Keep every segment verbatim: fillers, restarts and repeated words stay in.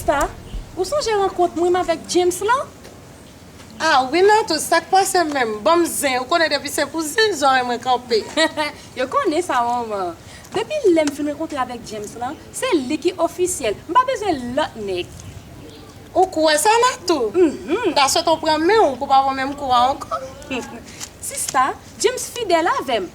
Sa, ou sonje rankont mwen avèk James lan? Ah wi Natou, sa k pase menm? Ban m zen, ou konnen depi se pou zen zòrèy mwen kanpe. Yo konnen sa manman. Depi lè m fin rankontre avèk James lan, se li ki ofisyèl. M pa bezwen lòt nèg. Ou kwè sa Natou? Mhm. Ta swete w pran men w pou w pa pran menm kou a ankò. Sista, James fidèl avè m.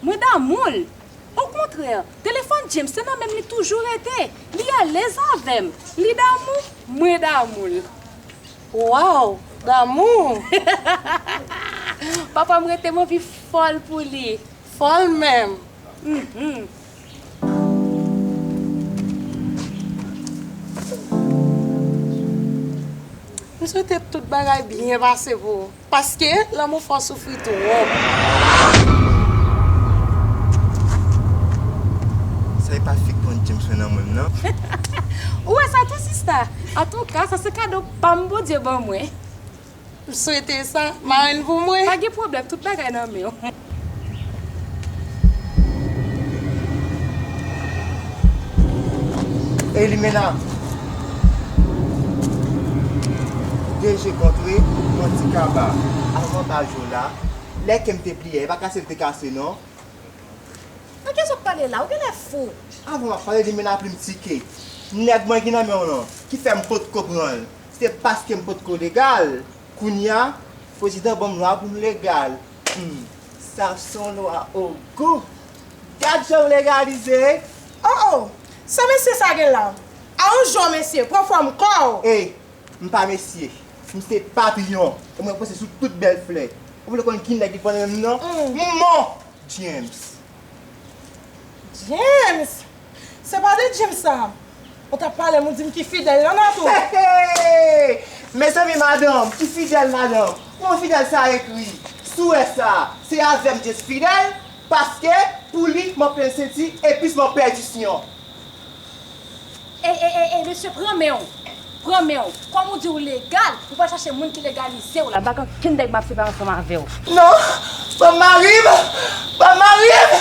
Mwen damou l. Okontrè, telefòn James se nan men m li toujou rete. Li alèz avè m. Li damou, mwen damou l. Waw, damou! Papa m rete m anvi fòl pou li. Fòl menm. Mhm. M swete tout bagay byen pase pou ou. Paske lanmou fè w soufri twòp. Sa e pa fik pran James nan men m nan. Ou wè sa tou sista? Antouka, sa se kado pa m Bondye ban mwen. M swete sa, marenn pou mwen. Pa gen pwoblèm, tout bagay nan men w. Ey Limena, de je kontre yon ti kaba avan ba jo la, lè ke m te pliye, e pa kase l te kase non. Nan kiyès w ap pale la? Ou genlè fou. Avan m ap pale Limena plim tike. Nèg mwen ki nan men w lan, ki fè m potko pran l. Se paske m potko legal. Kounye a, prezidan ban m lwa pou m legal. Hmm, sa se yon lwa ogou. Gad jan w legalize. Oh, oh! Sa mesye sa gen la? A yon jan mesye, pran fòm kò w! Ey, m pa mesye. M se patyon. E mwen panse sou tout bèl flè. Ou vle konn ki nèg ki pran nan men m nan? Mm. Mò! James. James! Se pa de James sa. Ou t ap pale m, ou di m ki fidèl lan nan tou. Hey! Mezanmi madanm, ki fidèl madanm? Kòman fidèl sa ekri? Si w wè sa, se avè m James fidèl, paske pou li m ap plen senti epi m ap pèdisyon. Ey, ey, ey, ey, mesye, pran men w. Pran men w. Kòm ou di w legal, ou pral chache moun ki legalize w la. M pa gen okenn nèg m ap separe ansanm avè w. Non! Ban m mari m! Ban m mari m!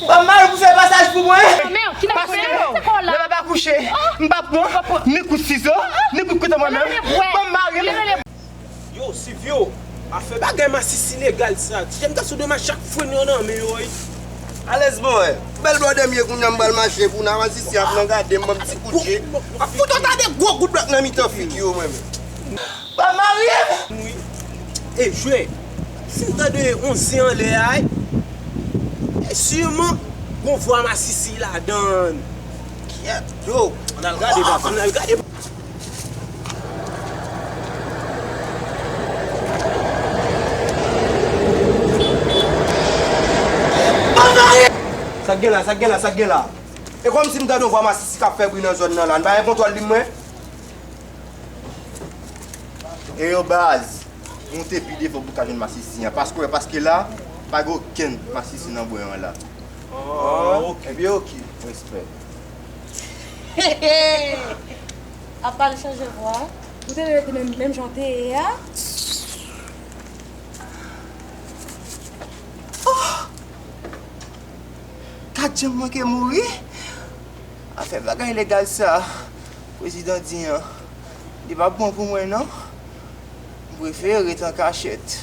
Ban m mari m pou fè pasaj pou mwen! Pran men w. Ki nèg ki mete kò w la? Lè m ap akouche, m p ap pran ni kout sizo, ni kout kouto mwen menm. Ban m mari m! Yo, Silvio, afè bagay masisi legal sa. Ti James ta sou do m a chak fren yo nan men yo, wi. Alèz bòy, bèl bòdè m ye kounye a m pral mache pou nan masisi ap nan gade m ban m ti kout je. Ap fout yon ta de gwo kout blòk nan mitan figi yo mwen menm. Ban m mari m! Wi. E jwe, si m tande yon zen anlè a, e siman gon vwa masisi ladan l. Kyèt, yo. Ann al gade, papa, ann al gade. Sa k gen la, sa k gen la, sa k gen la? E kòmsi m tande yon vwa masisi k ap fè bri nan zòn nan la. N pa gen kontwòl li mwen? E yo baz, moute pi devan pou w ka jwenn masisi an. Paske, paske la, pa gen okenn masisi nan bwen an la. Oh, ok. Ebyen, ok. Respè. Apa l chanje vwa? Ou te dwe rete menm, menm jan w te ye a? Oh! Gad jan m manke mouri. Afè bagay legal sa prezidan di an, li p ap bon pou mwen non. M prefere ret an kachèt.